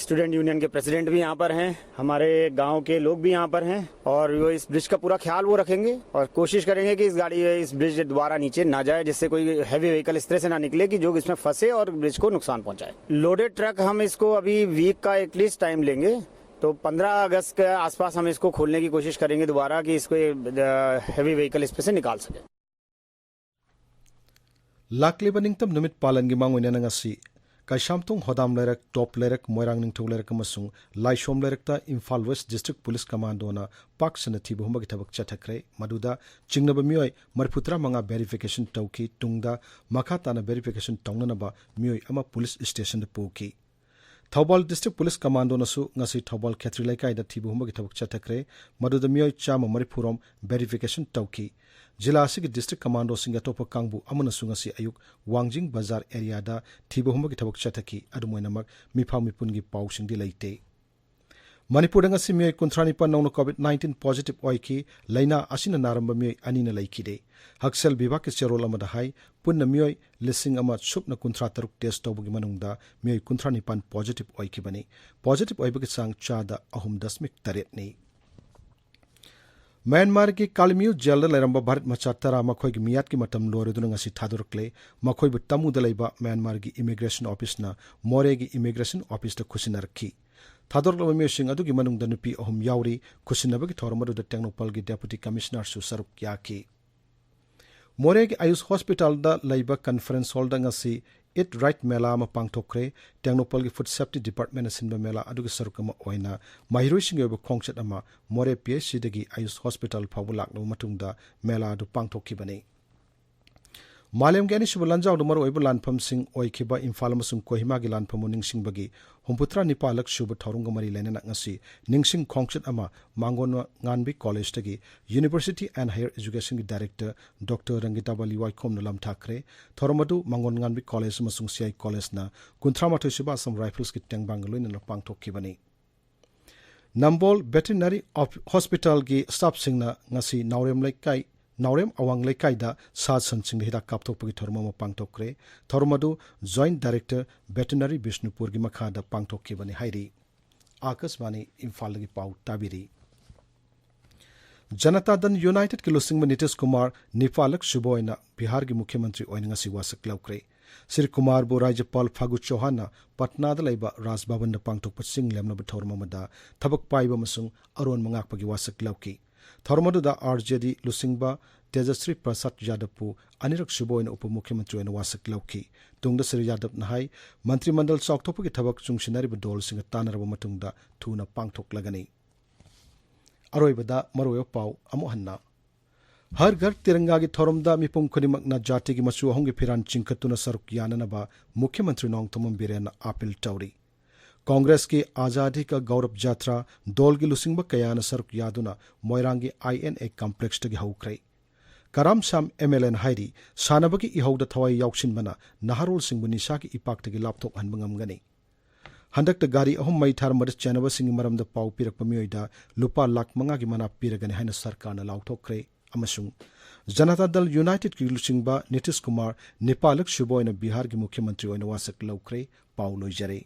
स्टूडेंट यूनियन के प्रेसिडेंट भी यहाँ पर हैं, हमारे गांव के लोग भी यहाँ पर हैं, और वो इस ब्रिज का पूरा ख्याल वो रखेंगे और कोशिश करेंगे कि इस गाड़ी, इस ब्रिज द्वारा नीचे ना जाए, जिससे कोई हैवी व्हीकल इस तरह से ना निकले कि जो इसमें फंसे और ब्रिज को नुकसान पहुंचाए। लोडेड ट्रक हम इसको अभी वीक का एटलीस्ट टाइम लेंगे, तो पन्द्रह अगस्त के आसपास हम इसको खोलने की कोशिश करेंगे दोबारा, कि इसको, हैवी व्हीकल इस पे से निकाल सके। ꯂꯥꯛꯂꯤꯕ ꯅꯤꯡꯇꯝ ꯅꯨꯃꯤꯠ ꯄꯥꯂꯟꯒꯤ ꯃꯥꯡꯑꯣꯏꯅꯅ ꯉꯁꯤ ꯀꯩꯁꯥꯝꯊꯣꯡ ꯍꯣꯗꯥꯝ ꯂꯩꯔꯛ, ꯇꯣꯞ ꯂꯩꯔꯛ, ꯃꯣꯏꯔꯥꯡ ꯅꯤꯡꯊꯧ ꯂꯩꯔꯛ ꯑꯃꯁꯨꯡ ꯂꯥꯏꯁꯣꯝ ꯂꯩꯔꯛꯇ ꯏꯝꯐꯥꯜ ꯋꯦꯁ ꯗꯤꯁꯇ꯭ꯔꯤꯛ ꯄꯨꯂꯤꯁ ꯀꯃꯥꯟꯗꯣꯅ ꯄꯥꯛ ꯁꯟꯅ ꯊꯤꯕ ꯍꯨꯝꯕꯒꯤ ꯊꯕꯛ ꯆꯠꯊꯈ꯭ꯔꯦ꯫ ꯃꯗꯨꯗ ꯆꯤꯡꯅꯕ ꯃꯤꯑꯣꯏ ꯃꯔꯤꯐꯨ ꯇꯔꯥꯃꯉꯥ ꯚꯦꯔꯤꯐꯤꯀꯦꯁꯟ ꯇꯧꯈꯤ꯫ ꯇꯨꯡꯗ ꯃꯈꯥ ꯇꯥꯅ ꯚꯦꯔꯤꯐꯤꯀꯦꯁꯟ ꯇꯧꯅꯅꯕ ꯃꯤꯑꯣꯏ ꯑꯃ ꯄꯨꯂꯤꯁ ꯁ꯭ꯇꯦꯁꯟꯗ ꯄꯨꯈꯤ꯫ ꯊꯧꯕꯥꯜ ꯗꯤꯁꯇ꯭ꯔꯤꯛ ꯄꯨꯂꯤꯁ ꯀꯃꯥꯟꯗꯣꯅꯁꯨ ꯉꯁꯤ ꯊꯧꯕꯥꯜ ꯈꯦꯇ꯭ꯔꯤ ꯂꯩꯀꯥꯏꯗ ꯊꯤꯕ ꯍꯨꯝꯕꯒꯤ ꯊꯕꯛ ꯆꯠꯊꯈ꯭ꯔꯦ꯫ ꯃꯗꯨꯗ ꯃꯤꯑꯣꯏ ꯆꯥꯝꯃ ꯃꯔꯤꯐꯨ ꯔꯣꯝ ꯚꯦꯔꯤꯐꯤꯀꯦꯁꯟ ꯇꯧꯈꯤ꯫ ꯖꯤꯂꯥ ꯑꯁꯤꯒꯤ ꯗꯤꯁꯇ꯭ꯔꯤꯛ ꯀꯃꯥꯟꯗꯣꯁꯤꯡꯒꯤ ꯑꯇꯣꯞꯄ ꯀꯥꯡꯕꯨ ꯑꯃꯅꯁꯨ ꯉꯁꯤ ꯑꯌꯨꯛ ꯋꯥꯡꯖꯤꯡ ꯕꯖꯥꯔ ꯑꯦꯔꯤꯌꯥꯗ ꯊꯤꯕ ꯍꯨꯝꯕꯒꯤ ꯊꯕꯛ ꯆꯠꯊꯈꯤ꯫ ꯑꯗꯨꯝ ꯑꯣꯏꯅꯃꯛ, ꯃꯤꯐꯥ ꯃꯤꯄꯨꯟꯒꯤ ꯄꯥꯎꯁꯤꯡꯗꯤ ꯂꯩꯇꯦ꯫ ꯃꯅꯤꯄꯨꯔꯗ ꯉꯁꯤ ꯃꯤꯑꯣꯏ ꯀꯨꯟꯊ꯭ꯔꯥ ꯅꯤꯄꯥꯟ ꯅꯧꯅ ꯀꯣꯚꯤꯗ ꯅꯥꯏꯟꯇꯤꯟ ꯄꯣꯖꯤꯇꯤꯚ ꯑꯣꯏꯈꯤ꯫ ꯂꯥꯏꯅꯥ ꯑꯁꯤꯅ ꯅꯥꯔꯝꯕ ꯃꯤꯑꯣꯏ ꯑꯅꯤꯅ ꯂꯩꯈꯤꯗꯦ꯫ ꯍꯛꯁꯦꯜ ꯕꯤꯚꯥꯒꯀꯤ ꯆꯦꯔꯣꯜ ꯑꯃꯗ ꯍꯥꯏ, ꯄꯨꯟꯅ ꯃꯤꯑꯣꯏ ꯂꯤꯁꯤꯡ ꯑꯃ ꯁꯨꯞꯅ ꯀꯨꯟꯊ꯭ꯔꯥ ꯇꯔꯨꯛ ꯇꯦꯁ ꯇꯧꯕꯒꯤ ꯃꯅꯨꯡꯗ ꯃꯤꯑꯣꯏ ꯀꯨꯟꯊ꯭ꯔꯥ ꯅꯤꯄꯥꯟ ꯄꯣꯖꯤꯇꯤꯚ ꯑꯣꯏꯈꯤꯕꯅꯤ꯫ ꯄꯣꯖꯤꯇꯤꯚ ꯑꯣꯏꯕꯒꯤ ꯆꯥꯡ ꯆꯥꯗ ꯑꯍꯨꯝ ꯗꯁꯃꯤꯛ ꯇꯔꯦꯠꯅꯤ꯫ ꯃ꯭ꯌꯥꯟꯃꯥꯔꯒꯤ ꯀꯥꯂꯤꯃ꯭ꯌꯨ ꯖꯦꯜꯗ ꯂꯩꯔꯝꯕ ꯚꯥꯔꯠ ꯃꯆꯥ ꯇꯔꯥ ꯃꯈꯣꯏꯒꯤ ꯃꯤꯌꯥꯠꯀꯤ ꯃꯇꯝ ꯂꯣꯏꯔꯗꯨꯅ ꯉꯁꯤ ꯊꯥꯗꯣꯔꯛꯂꯦ꯫ ꯃꯈꯣꯏꯕꯨ ꯇꯃꯨꯗ ꯂꯩꯕ ꯃ꯭ꯌꯥꯟꯃꯥꯔꯒꯤ ꯏꯃꯤꯒ꯭ꯔꯦꯁꯟ ꯑꯣꯐꯤꯁꯅ ꯃꯣꯔꯦꯒꯤ ꯏꯃꯤꯒ꯭ꯔꯦꯁꯟ ꯑꯣꯐꯤꯁꯇ ꯈꯨꯠꯁꯤꯟꯅꯔꯛꯈꯤ꯫ ꯊꯥꯗꯣꯔꯛꯂꯕ ꯃꯤꯑꯣꯏꯁꯤꯡ ꯑꯗꯨꯒꯤ ꯃꯅꯨꯡꯗ ꯅꯨꯄꯤ ꯑꯍꯨꯝ ꯌꯥꯎꯔꯤ꯫ ꯈꯨꯠꯁꯤꯟꯅꯕꯒꯤ ꯊꯧꯔꯝ ꯑꯗꯨꯗ ꯇꯦꯡꯅꯧꯄꯜꯒꯤ ꯗꯦꯄꯨꯇꯤ ꯀꯃꯤꯁꯅꯔꯁꯨ ꯁꯔꯨꯛ ꯌꯥꯈꯤ꯫ ꯃꯣꯔꯦꯒꯤ ꯑꯌꯨꯁ ꯍꯣꯁꯄꯤꯇꯥꯜꯗ ꯂꯩꯕ ꯀꯟꯐꯔꯦꯟꯁ ꯍꯣꯜꯗ ꯉꯁꯤ ꯏꯠ ꯔꯥꯏꯠ ꯃꯦꯂꯥ ꯑꯃ ꯄꯥꯡꯊꯣꯛꯈ꯭ꯔꯦ꯫ ꯇꯦꯡꯅꯧꯄꯜꯒꯤ ꯐꯨꯗ ꯁꯦꯐꯇꯤ ꯗꯤꯄꯥꯔꯠꯃꯦꯟꯅ ꯁꯤꯟꯕ ꯃꯦꯂꯥ ꯑꯗꯨꯒꯤ ꯁꯔꯨꯛ ꯑꯃ ꯑꯣꯏꯅ ꯃꯍꯩꯔꯣꯏꯁꯤꯡꯒꯤ ꯑꯣꯏꯕ ꯈꯣꯡꯆꯠ ꯑꯃ ꯃꯣꯔꯦ ꯄꯤ ꯑꯩꯆ ꯁꯤꯗꯒꯤ ꯑꯌꯨꯁ ꯍꯣꯁꯄꯤꯇꯥꯜ ꯐꯥꯎꯕ ꯂꯥꯛꯂꯕ ꯃꯇꯨꯡꯗ ꯃꯦꯂꯥ ꯑꯗꯨ ꯄꯥꯡꯊꯣꯛꯈꯤꯕꯅꯤ꯫ ꯃꯥꯂꯦꯝꯒꯤ ꯑꯅꯤꯁꯨꯕ ꯂꯥꯟꯖꯥꯎꯗ ꯃꯔꯨꯑꯣꯏꯕ ꯂꯥꯟꯐꯝꯁꯤꯡ ꯑꯣꯏꯈꯤꯕ ꯏꯝꯐꯥꯜ ꯑꯃꯁꯨꯡ ꯀꯣꯍꯤꯃꯥꯒꯤ ꯂꯥꯟꯐꯝꯕꯨ ꯅꯤꯡꯁꯤꯡꯕꯒꯤ ꯍꯨꯝꯐꯨꯇꯔꯥ ꯅꯤꯄꯥꯜꯂꯛ ꯁꯨꯕ ꯊꯧꯔꯝꯒ ꯃꯔꯤ ꯂꯩꯅꯅ ꯉꯁꯤ ꯅꯤꯡꯁꯤꯡ ꯈꯣꯡꯆꯠ ꯑꯃ ꯃꯥꯡꯒꯣꯟ ꯉꯥꯟꯕꯤ ꯀꯣꯂꯦꯖꯇꯒꯤ ꯌꯨꯅꯤꯚꯔꯁꯤꯇꯤ ꯑꯦꯟ ꯍꯥꯌꯔ ꯑꯦꯖꯨꯀꯦꯁꯟꯒꯤ ꯗꯥꯏꯔꯦꯛꯇꯔ ꯗꯣꯛꯇꯔ ꯔꯪꯒꯤꯇꯥꯕꯥꯂꯤ ꯋꯥꯏꯈꯣꯝꯅ ꯂꯝꯊꯥꯈ꯭ꯔꯦ꯫ ꯊꯧꯔꯝ ꯑꯗꯨ ꯃꯥꯡꯒꯣꯟ ꯉꯥꯟꯕꯤ ꯀꯣꯂꯦꯖ ꯑꯃꯁꯨꯡ ꯁꯤ ꯑꯥꯏ ꯀꯣꯂꯦꯖꯅ ꯀꯨꯟꯊ꯭ꯔꯥ ꯃꯥꯊꯣꯏ ꯁꯨꯕ ꯑꯁꯥꯝ ꯔꯥꯏꯐꯜꯁꯀꯤ ꯇꯦꯡꯕꯥꯡꯒ ꯂꯣꯏꯅꯅ ꯄꯥꯡꯊꯣꯛꯈꯤꯕꯅꯤ꯫ ꯅꯝꯕꯣꯜ ꯚꯦꯇꯤꯅꯔꯤ ꯑꯣꯐ-, ꯍꯣꯁꯄꯤꯇꯥꯜꯒꯤ ꯁ꯭ꯇꯥꯐꯁꯤꯡꯅ ꯉꯁꯤ ꯅꯥꯎꯔꯦꯝ ꯂꯩꯀꯥꯏ, ꯅꯥꯎꯔꯦꯝ ꯑꯋꯥꯡ ꯂꯩꯀꯥꯏꯗ ꯁꯥ ꯁꯟꯁꯤꯡꯗ ꯍꯤꯗꯥꯛ ꯀꯥꯞꯊꯣꯛꯄꯒꯤ ꯊꯧꯔꯝ ꯑꯃ ꯄꯥꯡꯊꯣꯛꯈ꯭ꯔꯦ꯫ ꯊꯧꯔꯝ ꯑꯗꯨ ꯖꯣꯏꯟꯠ ꯗꯥꯏꯔꯦꯛꯇꯔ ꯚꯦꯇꯤꯅꯔꯤ ꯕꯤꯁꯅꯨꯄꯨꯔꯒꯤ ꯃꯈꯥꯗ ꯄꯥꯡꯊꯣꯛꯈꯤꯕꯅꯤ ꯍꯥꯏꯔꯤ꯫ ꯑꯥꯀꯥꯁꯕꯥꯅꯤ ꯏꯝꯐꯥꯜꯗꯒꯤ ꯄꯥꯎ ꯇꯥꯕꯤꯔꯤ꯫ ꯖꯅꯇꯥ ꯗꯜ ꯌꯨꯅꯥꯏꯇꯦꯗꯀꯤ ꯂꯨꯆꯤꯡꯕ ꯅꯤꯇꯤꯁ ꯀꯨꯃꯥꯔ ꯅꯤꯄꯥꯜꯂꯛ ꯁꯨꯕ ꯑꯣꯏꯅ ꯕꯤꯍꯥꯔꯒꯤ ꯃꯨꯈ꯭ꯌ ꯃꯟꯇ꯭ꯔꯤ ꯑꯣꯏꯅ ꯉꯁꯤ ꯋꯥꯁꯛ ꯂꯧꯈ꯭ꯔꯦ꯫ ꯁ꯭ꯔꯤ ꯀꯨꯃꯥꯔꯕꯨ ꯔꯥꯖ꯭ꯌꯄꯥꯜ ꯐꯥꯒꯨ ꯆꯧꯍꯥꯟꯅ ꯄꯠꯅꯥꯗ ꯂꯩꯕ ꯔꯥꯖ ꯚꯕꯟꯗ ꯄꯥꯡꯊꯣꯛꯄ ꯆꯤꯡ ꯂꯦꯝꯅꯕ ꯊꯧꯔꯝ ꯑꯃꯗ ꯊꯕꯛ ꯄꯥꯏꯕ ꯑꯃꯁꯨꯡ ꯑꯔꯣꯟꯕ ꯉꯥꯛꯄꯒꯤ ꯋꯥꯁꯛ ꯂꯧꯈꯤ꯫ ꯊꯧꯔꯝ ꯑꯗꯨꯗ ꯑꯥꯔ ꯖꯦ ꯗꯤ ꯂꯨꯆꯤꯡꯕ ꯇꯦꯖꯁ꯭ꯔꯤ ꯄ꯭ꯔꯁꯥꯗ ꯌꯥꯗꯕꯄꯨ ꯑꯅꯤꯔꯛ ꯁꯨꯕ ꯑꯣꯏꯅ ꯎꯄ ꯃꯨꯈ꯭ꯌ ꯃꯟꯇ꯭ꯔꯤ ꯑꯣꯏꯅ ꯋꯥꯁꯛ ꯂꯧꯈꯤ꯫ ꯇꯨꯡꯗ ꯁ꯭ꯔꯤ ꯌꯥꯗꯕꯅ ꯍꯥꯏ, ꯃꯟꯇ꯭ꯔꯤ ꯃꯟꯗꯜ ꯆꯥꯎꯊꯣꯛꯄꯒꯤ ꯊꯕꯛ ꯆꯨꯡꯁꯤꯟꯅꯔꯤꯕ ꯗꯣꯜꯁꯤꯡꯒ ꯇꯥꯟꯅꯔꯕ ꯃꯇꯨꯡꯗ ꯊꯨꯅ ꯄꯥꯡꯊꯣꯛꯂꯒꯅꯤ꯫ ꯑꯔꯣꯏꯕꯗ ꯃꯔꯨꯑꯣꯏꯕ ꯄꯥꯎ ꯑꯃꯨꯛ ꯍꯟꯅ꯫ ꯍꯔ ꯘꯔ ꯇꯤꯔꯪꯒꯥꯒꯤ ꯊꯧꯔꯝꯗ ꯃꯤꯄꯨꯝ ꯈꯨꯗꯤꯡꯃꯛꯅ ꯖꯥꯇꯤꯒꯤ ꯃꯆꯨ ꯑꯍꯨꯝꯒꯤ ꯐꯤꯔꯥꯟ ꯆꯤꯡꯈꯠꯇꯨꯅ ꯁꯔꯨꯛ ꯌꯥꯅꯅꯕ ꯃꯨꯈ꯭ꯌ ꯃꯟꯇ꯭ꯔꯤ ꯅꯣꯡꯊꯣꯝꯕꯝ ꯕꯤꯔꯦꯟꯅ ꯑꯥꯄꯤꯜ ꯇꯧꯔꯤ꯫ ꯀꯣꯡꯒ꯭ꯔꯦꯁꯀꯤ ꯑꯖꯥꯗꯤ ꯀꯥ ꯒꯧꯔꯕ ꯖꯥꯇ꯭ꯔꯥ ꯗꯣꯜꯒꯤ ꯂꯨꯆꯤꯡꯕ ꯀꯌꯥꯅ ꯁꯔꯨꯛ ꯌꯥꯗꯨꯅ ꯃꯣꯏꯔꯥꯡꯒꯤ ꯑꯥꯏ ꯑꯦꯟ ꯑꯦ ꯀꯝꯄ꯭ꯂꯦꯛꯁꯇꯒꯤ ꯍꯧꯈ꯭ꯔꯦ꯫ ꯀꯔꯥꯝ ꯁꯥꯝ ꯑꯦꯝ ꯑꯦꯜ ꯑꯦꯅ ꯍꯥꯏꯔꯤ, ꯁꯥꯟꯅꯕꯒꯤ ꯏꯍꯧꯗ ꯊꯋꯥꯏ ꯌꯥꯎꯁꯤꯟꯕꯅ ꯅꯍꯥꯔꯣꯜꯁꯤꯡꯕꯨ ꯅꯤꯁꯥꯒꯤ ꯏꯄꯥꯛꯇꯒꯤ ꯂꯥꯞꯊꯣꯛꯍꯟꯕ ꯉꯝꯒꯅꯤ꯫ ꯍꯟꯗꯛꯇ ꯒꯥꯔꯤ ꯑꯍꯨꯝ ꯃꯩ ꯊꯥꯔꯝꯕꯗ ꯆꯦꯟꯅꯕꯁꯤꯡꯒꯤ ꯃꯔꯝꯗ ꯄꯥꯎ ꯄꯤꯔꯛꯄ ꯃꯤꯑꯣꯏꯗ ꯂꯨꯄꯥ ꯂꯥꯈ ꯃꯉꯥꯒꯤ ꯃꯅꯥ ꯄꯤꯔꯒꯅꯤ ꯍꯥꯏꯅ ꯁꯔꯀꯥꯔꯅ ꯂꯥꯎꯊꯣꯛꯈ꯭ꯔꯦ꯫ ꯑꯃꯁꯨꯡ ꯖꯅꯇꯥ ꯗꯜ ꯌꯨꯅꯥꯏꯇꯦꯗꯀꯤ ꯂꯨꯆꯤꯡꯕ ꯅꯤꯇꯤꯁ ꯀꯨꯃꯥꯔ ꯅꯤꯄꯥꯂꯛ ꯁꯨꯕ ꯑꯣꯏꯅ ꯕꯤꯍꯥꯔꯒꯤ ꯃꯨꯈ꯭ꯌ ꯃꯟꯇ꯭ꯔꯤ ꯑꯣꯏꯅ ꯋꯥꯁꯛ ꯂꯧꯈ꯭ꯔꯦ꯫ ꯄꯥꯎ ꯂꯣꯏꯖꯔꯦ꯫